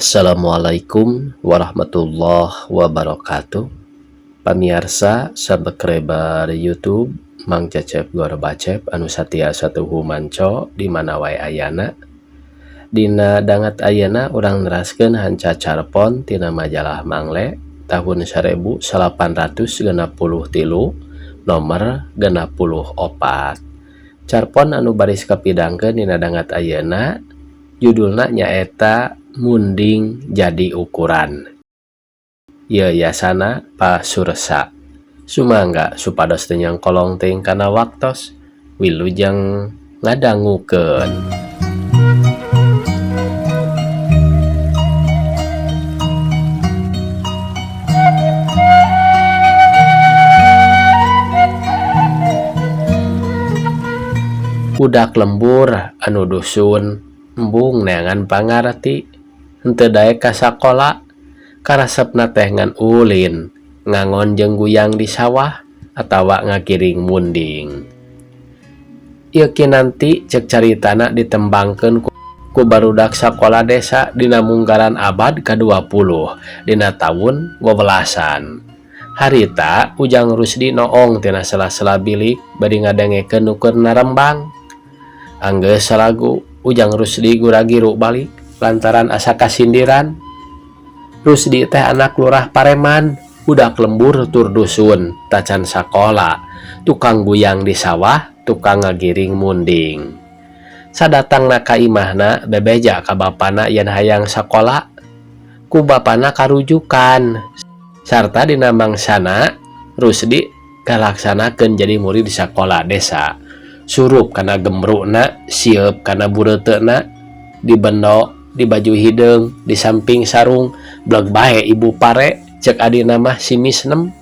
Assalamualaikum warahmatullahi wabarakatuh. Pamiarsa subscriber YouTube Mang Cecep Gorbacep anu satia satuhu manco di mana wae ayana. Dina danget ayeuna urang neraskeun hanca carpon tina majalah Mangle tahun 1863 nomor 64. Carpon anu baris kapidangkeun dina danget ayeuna judulna nyaeta Munding Jadi Ukuran. Ieu yasana pasursa. Sumangga supados teu nyangkolong teuing kana waktos wilujeng ngadangukeun. Budak lembur anu dusun embung neangan pangarti henteu daek ka sakola karesepna teh ngan ulin ngangon jeung guyang di sawah atawa ngagiring munding. Ieu kinanti cek caritana ditembangkeun ku barudak sakola desa dina munggaran abad ka-20 dina taun wewelasan. Harita Ujang Rusdi noong tina sela-sela bilik bari ngadengekeun nu keur narembang. Anggeus salagu Ujang Rusdi gura-giru balik lantaran asa kasindiran. Rusdi teh anak lurah pareman, budak lembur tur dusun, tacan sakola, tukang guyang di sawah, tukang ngagiring munding. Sadatangna ka imahna bebeja ka bapana yen hayang sakola, ku bapana karujukan. Sarta dina mangsana Rusdi kalaksanakeun jadi murid sakola desa. Surup kana gemruna, sieup kana bureutena, dibendo di baju hideung, di samping sarung, bleg bae ibu pare, cek adina mah si misnem.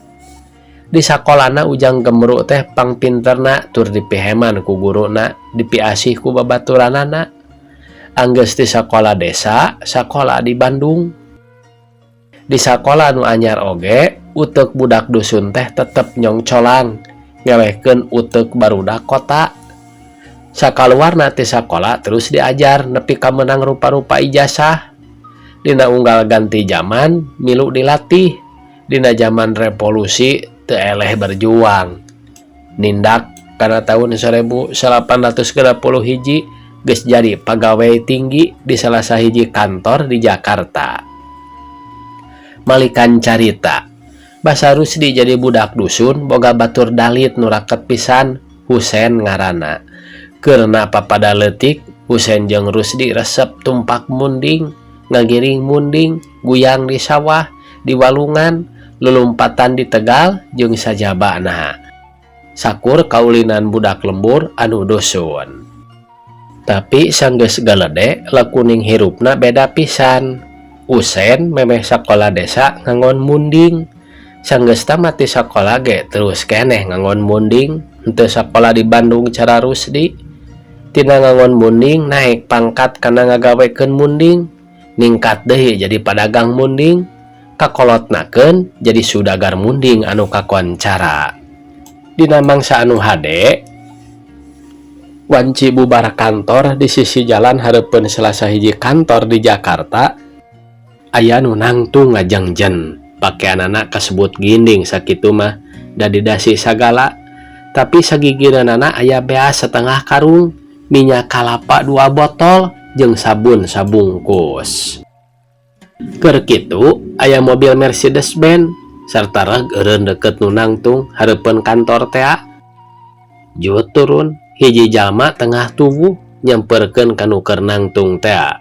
Di sakolana Ujang Gemru teh pangpinterna tur dipiheman ku guruna, dipiasih ku babaturanana. Anggeus di sakola desa, sakola di Bandung. Di sakola nu anyar oge, uteuk budak dusun teh tetep nyongcolang, ngelehkeun uteuk barudak kota. Sakaluarna ti sakola terus diajar nepi ka meunang rupa-rupa ijazah. Dina unggal ganti zaman milu dilatih, dina zaman revolusi teu eleh berjuang. Nindak kana tahun 1861 geus jadi pagawe tinggi di salah sahiji kantor di Jakarta. Malikan carita, basa Rusdi jadi budak dusun boga batur dalit nu raket pisan, Husen ngaranna. Keurna papada leutik, Husen jeung Rusdi resep tumpak munding, ngagiring munding, guyang di sawah, di walungan, lulumpatan di tegal jeung sajabana. Sakur kaulinan budak lembur anu dusun. Tapi sanggeus galede lakuning hirupna beda pisan. Husen memeh sakola desa ngangon munding. Sanggeus tamat di sakola ge terus keneh ngangon munding, henteu sakola di Bandung cara Rusdi. Tina ngangon munding naik pangkat kana ngagawekeun munding, ningkat deui jadi padagang munding, kakolotnakeun jadi sudagar munding anu kakoncara. Dina mangsa anu hade, wanci bubar kantor di sisi jalan hareupeun salah sahiji kantor di Jakarta, aya nu nangtung ngajengjen, pakeanana kasebut ginding sakitu mah da didasi sagala, tapi sagigireunana aya beas setengah karung, minyak kalapa 2 botol jeung sabun sabungkus. Keur kitu aya mobil Mercedes Benz sarta reg eureun deukeut nu nangtung hareupeun kantor tea. Jut turun hiji jalma tengah tubuh nyamperkeun ka nu keur nangtung tea.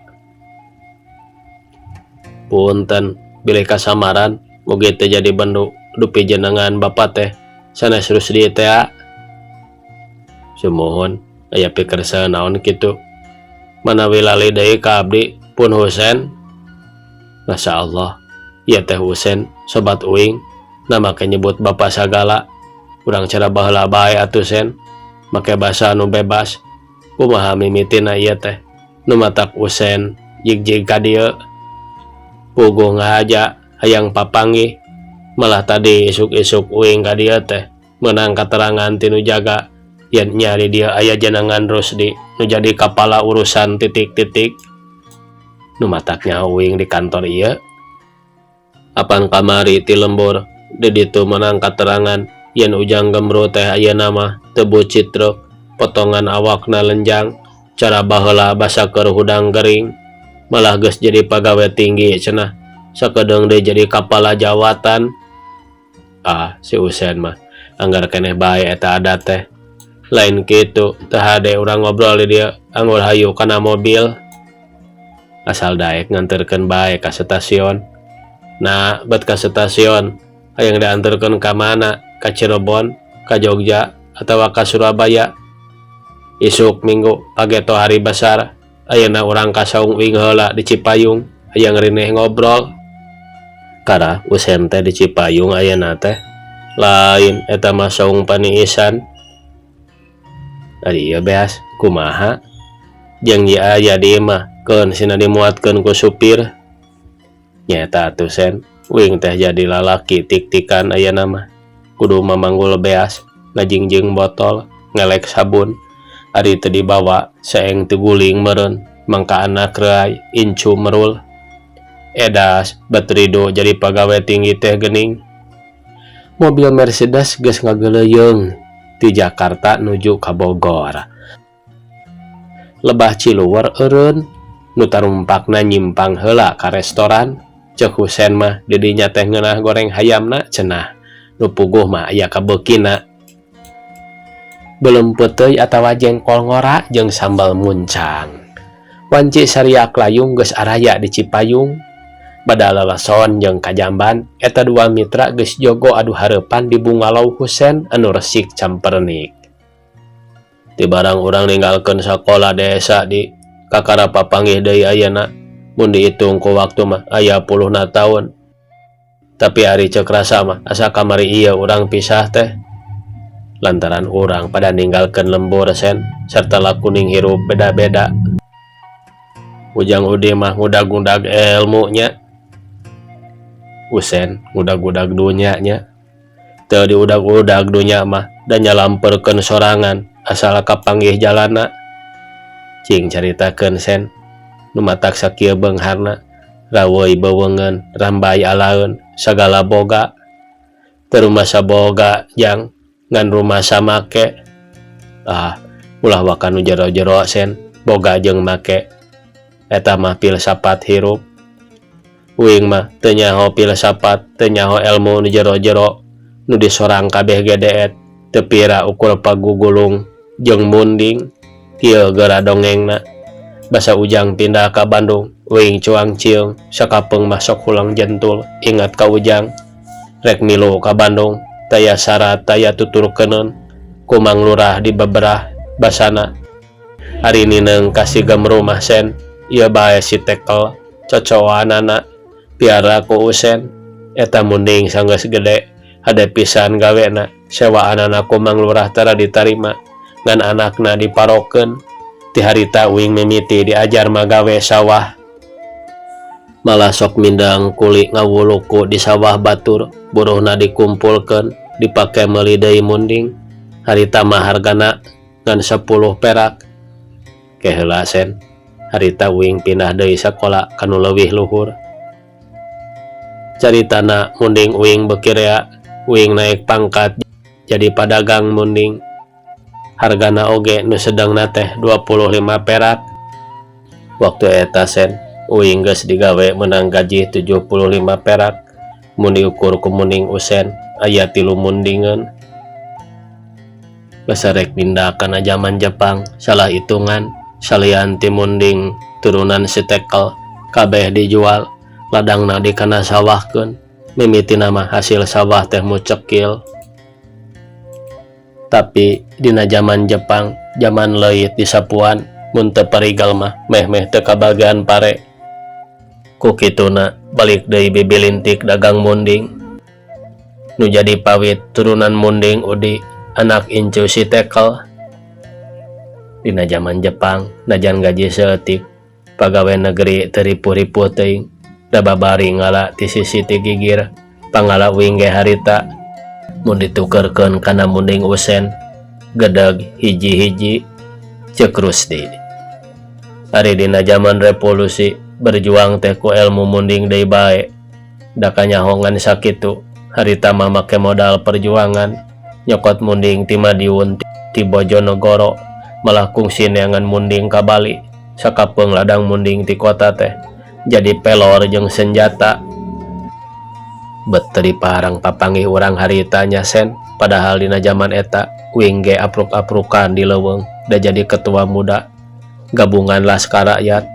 Punten bilih kasamaran mugi teu jadi bendu dupi jenengan bapa teh sanes Rusdi tea. Sumuhun aya pikersa naon kitu. Manawi lali deui ka abdi pun Husen. Masya Allah, ieu teh Husen sobat uing, na make nyebut bapa sagala. Urang cara baheula bae atuh Sen, make basa anu bebas. Kumaha mimitina ieu teh? Nu matak Husen jig-jig ka dieu. Puguh ngahaja hayang papanggih, malah tadi isuk-isuk uing ka dieu teh meunang katerangan ti nu jaga yen nyari dia aya jenengan Rusdi nu jadi kapala urusan titik-titik. Nu matak nyaho uing di kantor ieu. Apan kamari ti lembur di ditu menang katerangan yen Ujang Gemru teh ayeuna mah teu bucitreuk, potongan awakna lenjang, cara baheula basa keur hudang gering. Malah geus jadi pagawe tinggi cenah, sakedeung deui jadi kapala jawatan. Ah, si Usen mah anggar keneh bae eta adat teh. Lain kitu, teu hade urang ngobrol di dieu, anggur hayu kana mobil. Asal daek nganterkeun bae ka stasiun. Nah, bet ka stasiun, hayang dianterkeun ka mana? Ka Cirebon, ka Jogja, atawa ka Surabaya? Isuk Minggu pageto hari besar, ayeuna urang ka saung uing heula di Cipayung, hayang rineh ngobrol. Karah Usen teh di Cipayung ayeuna teh. Lain eta mah saung paniisan. Ari ieu beas kumaha? Jeung ieu aya di imah, keun sina dimuatkeun ku supir. Nyaeta atuh Sen, uing teh jadi lalaki tik-tikan ayeuna mah. Kudu mamanggul beas, ngajingjing botol, ngelek sabun. Ari teu dibawa, seeng teu guling meureun, mangka anak reuay, incu merul. Edas, bet rido jadi pagawe tinggi teh geuning. Mobil Mercedes geus ngageleuyeung ti Jakarta nuju ka Bogor. Lebah Ciluwer eureun, nu tarumpakna nyimpang heula ka restoran. Ceuk Husen mah di dinya teh ngeunah goreng hayamna cenah. Nu puguh mah aya kabeukina. Beuleum peuteuy atawa jengkol ngora jeung sambal muncang. Wanci sariak layung geus araya di Cipayung. Bada leleson jeung kajamban, eta dua mitra geus jogo adu hareupan di bungalow Husen anu resik campernik. Ti barang urang ninggalkeun sakola desa di kakara papanggih deui ayeuna, mun diitung ku waktu mah aya puluhna taun. Tapi ari ceuk rasa mah asa kamari ieu urang pisah teh. Lantaran urang pada ninggalkeun lembur Sen serta lakuning hirup beda-beda. Ujang Udi mah ngudag-ngudag elmu nya. Usen ngudag-ngudag dunya nya. Teu diudag-udag dunya mah da nyalamperkeun sorangan asal kapanggih jalanna. Cing caritakeun Sen nu matak sakieu beungharna, raweuy beuweungeun, rambay alaeun, sagala boga. Teu rumasa boga jang ngan rumasa make. Ah, ulah waka nu jero-jero Sen, boga jeung make. Eta mah filsafat hirup. Uing mah teu nyaho filsafat, teu nyaho elmu nu jero-jero, nu disorang kabeh ge deet, teu pira ukur pagugulung jeung munding. Kieu geura dongengna. Basa Ujang pindah ka Bandung, uing cuang cieung, sakapeung mah sok hulang jentul, ingat ka Ujang. Rek milu ka Bandung, taya sarat taya tuturkeuneun, ku Mang Lurah dibeberah basana. Ari nineung ka si Gemru mah Sen, ieu bae si tekel, cocoanana, piara ku Usen. Eta munding sanggeus gede, hade pisan gawena, sewaanana ku Mang Lurah tara ditarima, ngan anakna diparokeun. Ti harita uing mimiti diajar magawe sawah. Malah sok mindang kuli ngawuluku di sawah batur, buruhna dikumpulkeun, dipake meuli deui munding. Harita mah hargana ngan 10 perak. Ke heula Sen, harita uing pindah deui sakola ka nu leuwih luhur. Caritana munding uing beuki rea, uing naek pangkat jadi padagang munding. Hargana oge nu sedengna teh 25 perak. Waktu eta Sen, uing geus digawe meunang gaji 75 perak. Mun diukur ku munding Usen, aya 3 mundingeun. Basa rek pindah kana jaman Jepang, salah hitungan, salian ti munding turunan si tekel, kabeh dijual, ladangna dikana sawahkeun. Mimitina mah hasil sawah teh mucekil. Tapi dina jaman Jepang, jaman leuit disapuan, mun teu parigal mah meh-meh teu kabagian pare. Ku kituna balik deui bibilintik dagang munding. Nu jadi pawit turunan munding Udi, anak incu si tekel. Dina jaman Jepang, najan gaji saeutik, pagawe negeri teu ripuh-ripuh teuing, da babari ngala ti sisi ti gigir, pangala uing ge harita. Mun ditukerkeun kana munding Usen, gedeg hiji-hiji, ceuk Rusdi. Ari dina jaman revolusi, Berjuang teh ku elmu munding deui bae. Da kanyaho ngan sakitu, harita mah make modal perjuangan, nyokot munding ti Madiun, ti Bojonegoro, malah kungsi neangan munding ka Bali, sakapeung ladang munding ti kota teh jadi pelor jeung senjata. Bet teu dipareng papanggih urang harita nya Sen, padahal dina jaman eta uing ge apruk-aprukan di leuweung da jadi ketua muda gabungan Laskar Rakyat.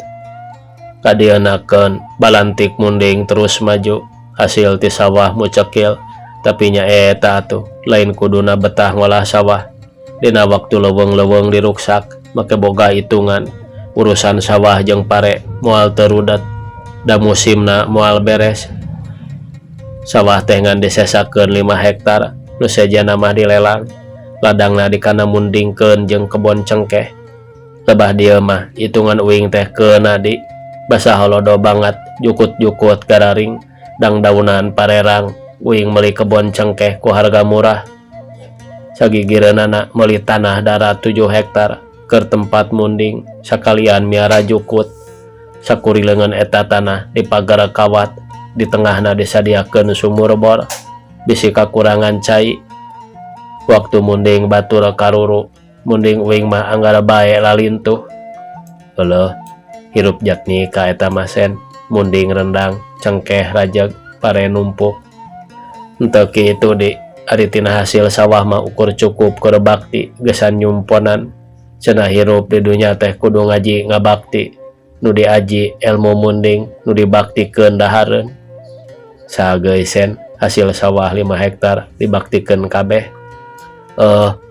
Kadieunakeun balantik munding terus maju, hasil ti sawah mucekil, tapi nya eta atuh lain kuduna betah ngolah sawah. Dina waktu leuweung-leuweung diruksak make boga itungan, urusan sawah jeung pare moal teu rudet da musimna moal beres. Sawah teh ngan disesakeun 5 hektar, nu sejenna mah dilelang, ladangna dikanamundingkeun jeung kebon cengkeh. Lebah dieu mah itungan uing teh keuna di basa holodo banget jukut-jukut gararing dangdaunan parerang uing meuli kebon cengkeh ku harga murah. Sagigireunana meuli tanah darat 7 hektar keur tempat munding sakalian miara jukut. Sakurileungeun eta tanah dipagar kawat, di tengahna disadiakeun sumur bor bisi kakurangan cai. Waktu munding batur karuru, munding uing mah anggar bae lalintuh. Euleuh, hirup Jatnika eta mah Sen, munding rendang, cengkeh rajeg, pare numpuk. Henteu kitu di, ari tina hasil sawah mah ukur cukup keur bakti gesan nyumponan. Cenah hirup di dunya teh kudu ngaji ngabakti, nu diaji elmu munding, nu dibaktikeun dahareun. Saha Sen, hasil sawah 5 hektar dibaktikeun kabeh.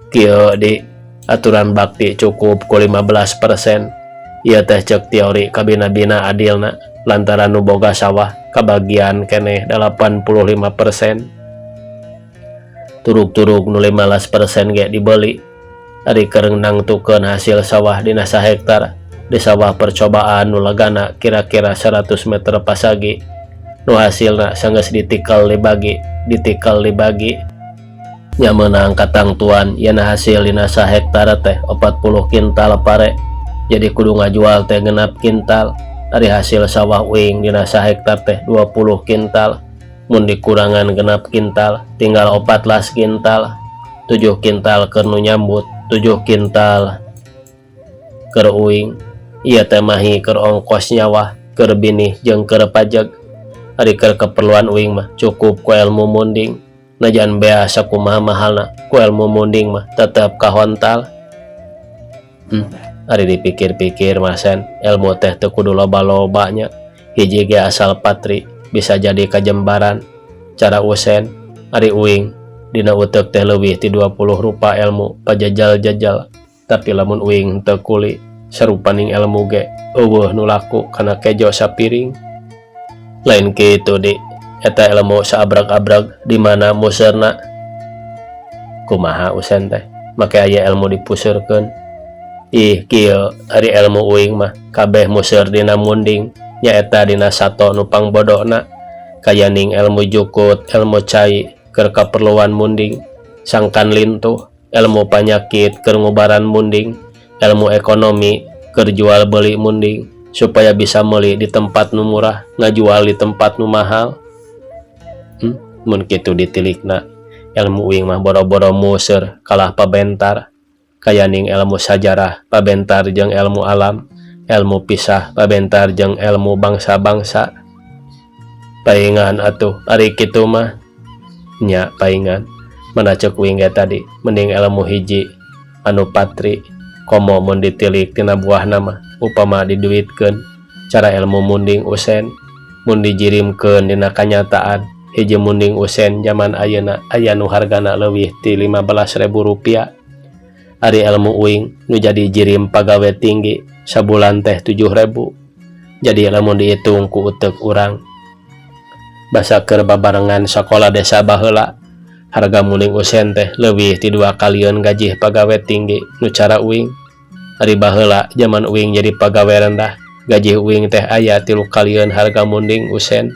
Kieu di aturan bakti cukup ku 15%. Ieu teh ceuk teori kabina-bina adilna lantaran nu boga sawah kabagian keneh 85%. Turug-turug nu 15% ge dibeli. Ari keur nangtukeun hasil sawah dina sahektar di sawah percobaan nu legana kira-kira 100 meter pasagi, nu hasilna sanggeus ditikel dibagi, ditikel dibagi nya meunang katangtuan yen hasil dina sahektar teh 40 kintal pare, jadi kudu ngajual teh 6 kintal. Ari hasil sawah uing dina sahektar teh 20 kintal, mun dikurangan 6 kintal tinggal 14 kintal, 7 kintal keur nu nyambut, 7 kintal keur uing. Ieu teh mahi keur ongkos nyawah, keur binih jeung keur pajeg. Ari keur keperluan uing mah cukup ku elmu munding, najan bea sakumaha mahalna ku elmu munding mah tetep kahontal. Ari dipikir-pikir mah Sen, elmu teh teu kudu loba-loba nya, hiji ge asal patri bisa jadi kajembaran. Cara Usen, ari uing dina uteuk teh leuwih ti 20 rupa elmu pajajal-jajal, tapi lamun uing teu kuli sarupaning elmu ge euweuh nu laku kana kejo sapiring. Lain kitu di, eta elmu saabrag-abrag di mana museurna? Kumaha Usen teh make aya elmu dipuseurkeun? Ih kieu, ari elmu uing mah kabeh museur dina munding, nyaeta dina sato nu pangbodona, kayaning elmu jukut, elmu cai keur kaperluan munding sangkan lintuh, elmu panyakit keur ngubaran munding, elmu ekonomi keur jual beli munding supaya bisa meuli di tempat nu murah ngajual di tempat nu mahal. Mun kitu ditilikna elmu uing mah boro-boro museur kalah pabentar, kayaning elmu sajarah pabentar jeung elmu alam, elmu pisah pabentar jeung elmu bangsa-bangsa. Paingan atuh ari kitu mah nya paingan. Mana ceuk uing ge tadi mending elmu hiji anu patri, komo mun ditilik tina buahna mah upama diduitkeun cara elmu munding Usen, mun dijirimkeun dina kanyataan hiji munding Usen jaman ayeuna aya nu hargana leuwih ti 15.000 rupiah. Ari elmu uing nu jadi jirim pagawe tinggi sabulan teh 7.000. Jadi lamun dihitung ku uteuk urang basa keur babarengan sakola desa baheula, harga munding Usen teh leuwih ti dua kalieun gajih pagawe tinggi nu cara uing. Ari baheula jaman uing jadi pagawe rendah, gaji uing teh aya 3 kalieun harga munding Usen.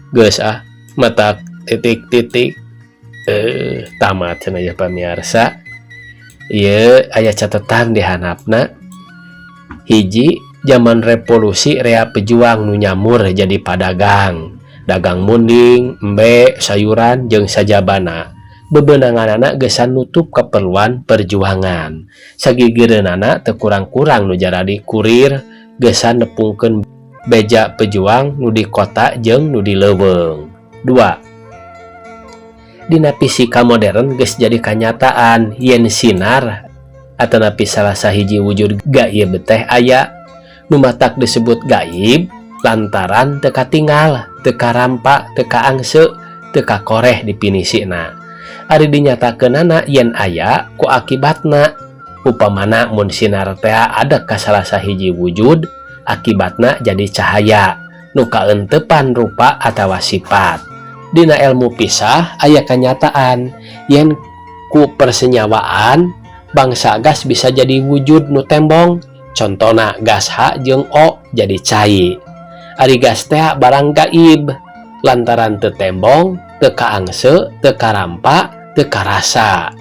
Geus ah, matak titik titik tamat cenah ya pamiarsa. Ieu aya catatan di handapna hiji. Zaman revolusi rea pejuang nu nyamur jadi padagang, dagang munding, embe, sayuran jeung sajabana. Bebenanganana gesan nutup keperluan perjuangan. Sagigireunana teu kurang-kurang nu jaradi kurir gesan nepungkeun beja pejuang nu di kota jeung nu di leuweung. 2. Dina fisika modern geus jadi kanyataan yen sinar atanapi salah sahiji wujud gaib teh aya. Nu matak disebut gaib lantaran teu katingal, teu karampa, teu kaangse, teu kakoreh definisina. Ari dinyatakeunana yen aya ku akibatna. Upamana mun sinar teh ada ka salah sahiji wujud, akibatna jadi cahaya nu kaentepan rupa atawa sifat. Dina ilmu pisah aya kanyataan yen ku persenyawaan bangsa gas bisa jadi wujud nu tembong. Contona gas H jeung O jadi cai. Ari gas teh barang gaib lantaran teu tembong, teu kaangse, teu karampa, teu karasa.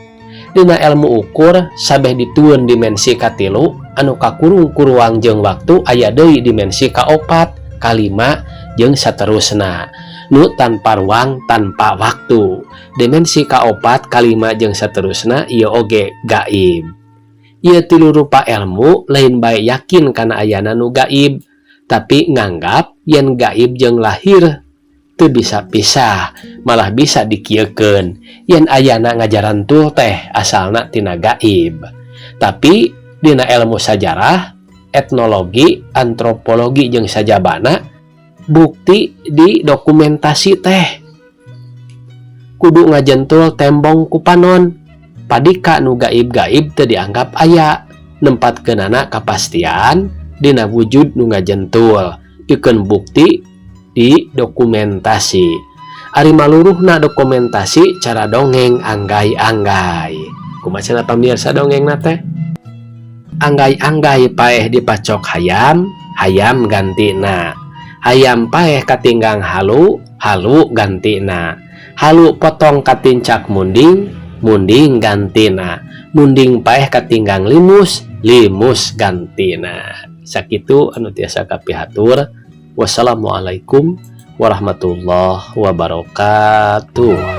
Dina ilmu ukur, sabeh ditueun dimensi katilu anu kakurung ku ruang jeung waktu, aya deui dimensi kaopat, kalima, jeung saterusna nu tanpa ruang, tanpa waktu. Dimensi kaopat, kalima, jeung saterusna ieu oge gaib. Ieu tilu rupa ilmu lain bae yakin kana ayana nu gaib, tapi nganggap yen gaib jeung lahir teu bisa pisah, malah bisa dikieukeun yen ayana ngajarantul teh asalna tina gaib. Tapi dina ilmu sajarah, etnologi, antropologi, jeung sajabana, bukti di dokumentasi teh kudu ngajentul tembong ku panon. Padika nu gaib-gaib teu dianggap aya, nempatkeunana kapastian dina wujud nu ngajentul pikeun bukti di dokumentasi. Ari maluruhna dokumentasi cara dongeng anggai-anggai. Kumaha cenah, pamirsa, dongengna teh? Anggai-anggai paeh dipacok hayam, hayam gantina. Hayam paeh katinggang halu, halu gantina. Halu potong katincak munding, munding gantina. Munding paeh katinggang limus, limus gantina. Sakitu anu tiasa kapihatur. Wassalamualaikum warahmatullahi wabarakatuh.